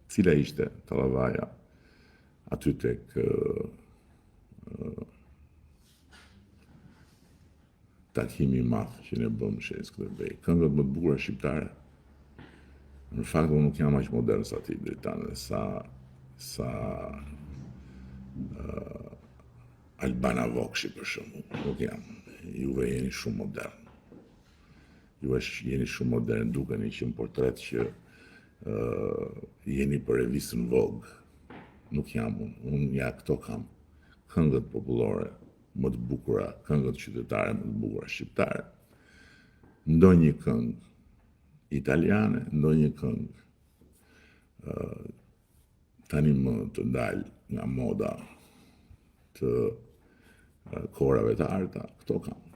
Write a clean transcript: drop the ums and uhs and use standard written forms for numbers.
Cila ishte tallavaja aty tek takimi i madh që ne bëmë në Skënderbej. Këngët më të bukura shqiptare. Në fakt unë nuk jam aq modern sa ti Dritan, sa sa uh, Albana Vokshi për shembull. Nuk jam. Juve jeni shumë modern. Ju jeni shumë modern, dukeni që në portret që uh, jeni për revistën Vogue. Nuk jam unë. Unë ja këto kam. Këngët popullore më të bukura, këngët qytetare më të bukura shqiptare. Ndonjë këngë italiane, ndonjë këngë uh, tani më të dalë nga moda të uh, kohërave të arta, këto kam.